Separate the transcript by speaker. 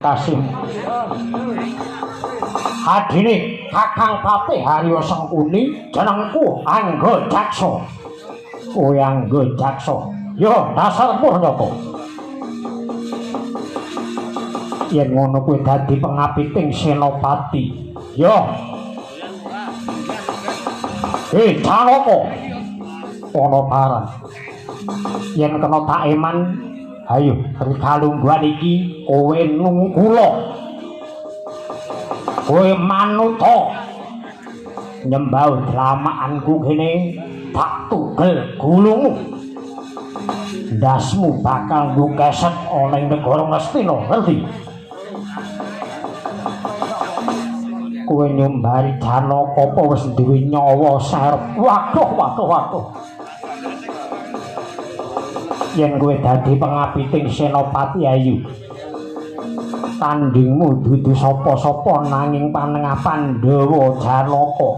Speaker 1: Kasih. Adine Kakang Patih Haryo Sengkuni, jenengku Angga Jaksa. Kowe Angga Jaksa. Yo dasar Purnyata. Yen ngono kowe dadi pengapiting senopati. Yo. Hei Janaka. Ana barang. Yen kena tak eman, ayo rikalungguhan iki kowe nungkula. Kowe manuta. Nyembah dramaanku kene tak tugel gulungmu. Ndasmu bakal ngkeset ana ing negara Ngastina, ngerti? Kowe nyumbari Janaka apa wis duwe nyawa serep. Waduh, waduh, waduh. Yen kowe dadi pengapiting senopati ayu, tandingmu dudu sapa-sapa nanging panengah Pandhawa Janaka.